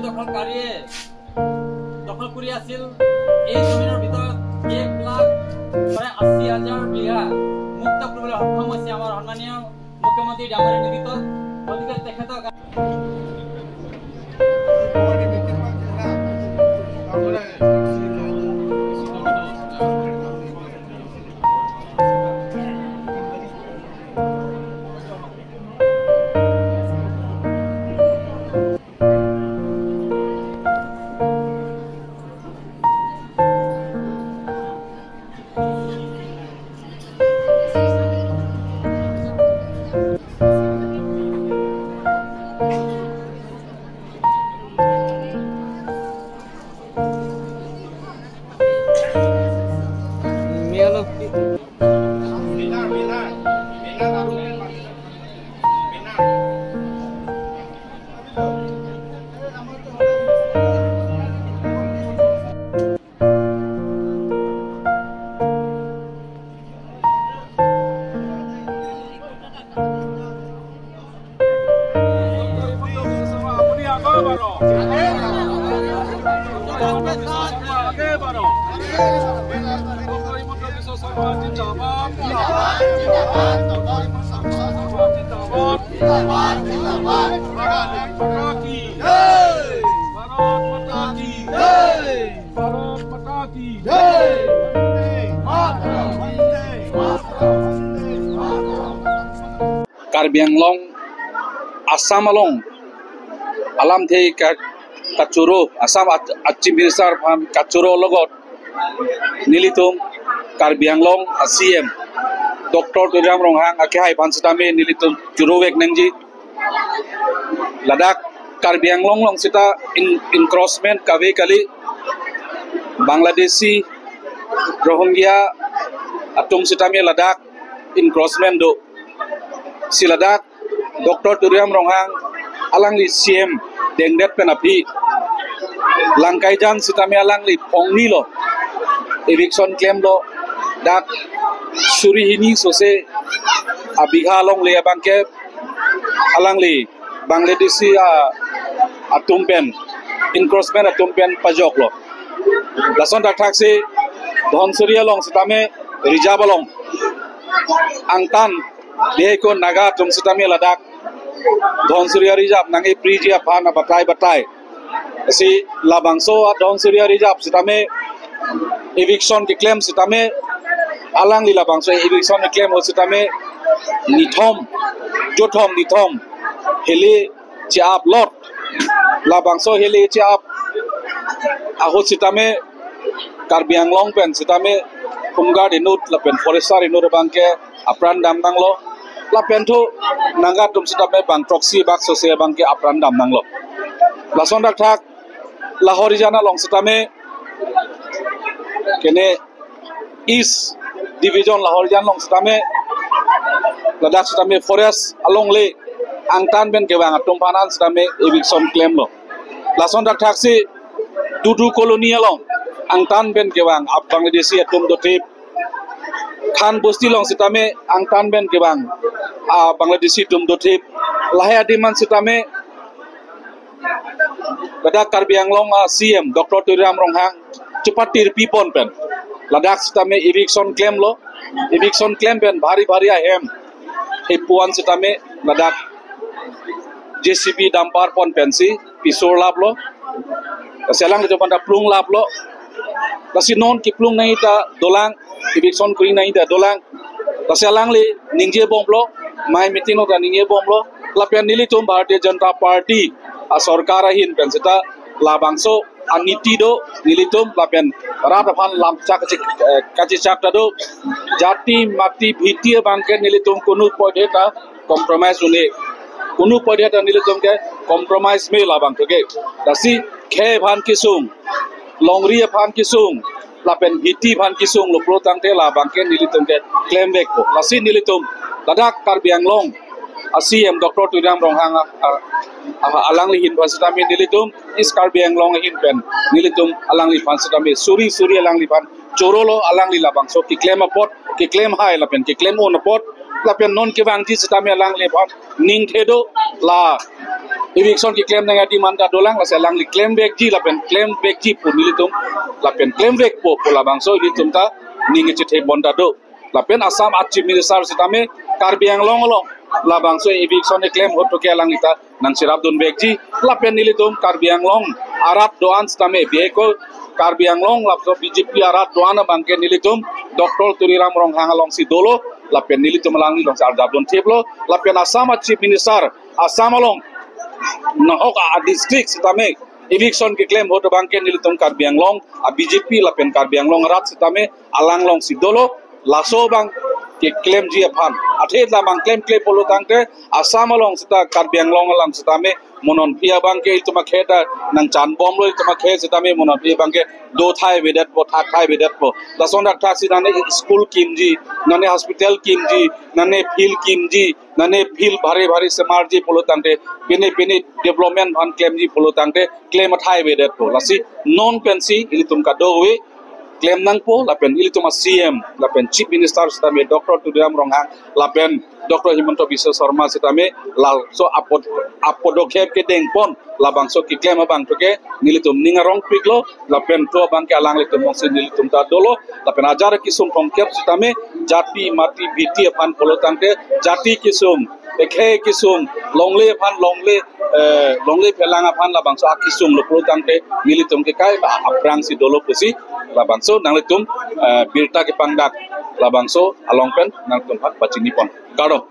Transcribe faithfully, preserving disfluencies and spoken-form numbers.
দখলকাৰীয়ে দখল কৰি আছিল। এই জমিনৰ ভিতৰত এক লাখ প্ৰায় আশী হাজাৰ বিঘা মুক্ত কৰিবলৈ সক্ষম হৈছে আমাৰ সন্মানীয় মুখ্যমন্ত্ৰী ডাঙৰীয়াৰ নেতৃত্বত। গতিকে তেখেতক Karbi Anglong, Assam along alamthe ka, kachoro, Assam ach-, a-Chief Minister aphan kachoro alogot nelitum Karbi Anglong a-C M Doctor Tuliram Ronghang akehai aphan sitame nelitum chorovek nangji. Ladak Karbi Anglong along sita in-, encroachment kave kali, Bangladeshi, Rohingya atum sitame ladak encroachment do. Si ladak Doctor Tuliram Ronghang alangli C M dengdet pen aphi Langkaijan sitame alangli phongnilo, eviction klemlo, dak suri hini sose abigha alongle abangke alangli Bangladeshi a, atum pen, encroachment atum pen pajoklo. Lason thakthaksi Dhansiri along sitame reserve along angtan diheko Naga atum sitame ladak Dhansiri reserve nang-epriji aphan abatai batai. Si labangso a-Dhansiri reserve sitame eviction keklem sitame, alangli labangso eviction keklem ahut sitame nithom, jothom nithom heli che-up lot. Labangso heli che-up ahut sitame Karbi Anglong pen sitame Home Guard inut lapen Forester inut abangke apran dam nanglo. Lapen thu Naga atum sitame bang throksi bak sose abangke apran dam nanglo. Lason thakthak Lahorijan along sitame kene East Division Lahorijan along sitame ladak sitame forest alongle angtan pen kevang atum aphan an sitame eviction klemlo. Lason thakthaksi Dudu Colony along angtan pen kevang a-Bangladeshi atum dothip. Khan Bosti along sitame angtan pen kevang a-Bangladeshi atum dothip. Lahai adim an sitame ladak Karbi Anglong a-C M Doctor Tuliram Ronghang chepatirpi pon pen ladak sitame eviction klemlo, eviction klem pen bhari bhari ahem hepu an sitame ladak J C B dumper pon pensi pisur laplo. Lasi alanglitum aphanta plung laplo. Lasi non keplung nangji ta dolang, eviction kuri nangji ta dolang. Lasi alangli ningjebomlo, mai meeting along ta ningjebomlo. Lapen nelitum Bharatiya Janata Party asorkar ahin pen sita labangso aniti do, nelitum lapen rat aphan lamchak kachik-, eh, kachechak ta do. Jati mati bhiti abangke nelitum kunu poide ta compromise un-e. Kunu poide ta nelitum ke compromise me labangso ke. Lasi khei aphan kesung, longri aphan kesung, lapen bhiti aphan kesunglo pulo tangte labangke nelitum ke klemvekpo. Lasi nelitum ladak Karbi Anglong a-C M Doctor Tuliram Ronghang a, a, a, alangli ahin pen sitame nelitum East Karbi Anglong ahin pen nelitum alangliphan sitame suri suri alangliphan chorolo, alangli labangso keklem apot, keklem hai lapen keklem un apot, lapen non kevangji sitame alangliphan ningthedo, la Eviction keklem nang adi man ta dolang, lasi alangli klemvekji lapen klemvekji pu nelitum, lapen klemvekpo pu labangso ilitum ta ning kachethe pon ta do. Lapen Assam a Chief Minister sitame Karbi Anglong along labangso eviction keklem ahut ke alangli ta nangcherapdunvekji. Lapen nelitum Karbi Anglong arat do-an sitame, bihek ko Karbi Anglong lapuson B J P arat do-an abangke nelitum Doctor Tuliram Ronghang alongsi dolo, lapen nelitum alangli alongsi arjapdun thiplo. Lapen Assam a Chief Minister, Assam along nahok a district sitame eviction keklem ahut abangke nelitum Karbi Anglong a B J P lapen Karbi Anglong arat sitame alang alongsi dolo. Laso abang keklemji aphan, athe labang klemkle pulo tangte Assam along sita Karbi Anglong along sitame mo non aphi abangke itum akhei ta nangchanbomlo, itum akhei sitame mo non aphi abangke do thai avedetpo, thak thai avedetpo. Lason dak thak si nane school kimji, nane hospital kimji, nane field kimji, nane field bhari bhari semarji pulo tangte pine pine development aphan klemji pulo tangte klem athai avedetpo. Lasi non pensi ilitum kadokave klem nangpo, lapen ilitum a C M lapen Chief Minister sitame Doctor Tuliram Ronghang lapen Doctor Himanta Biswa Sarma sitame laso apod, apodokhep kedeng pon labangso keklem abang to ke nelitum ning arongpiklo, lapen to abangke alanglitum alongsi nelitum ta dolo. Lapen ajar kesung thomkep sitame jati mati biti aphan pulo tangte, jati kesung, ekhei kesung, longle aphan longle, eh, longle phelang aphan labangso akesung lo pulo tangte nelitum ke kai ba aphrangsi dolo pusi labangso nanglitum, eh, birta kepangdak labangso along pen nangtum aphan pachini pon. Kardom.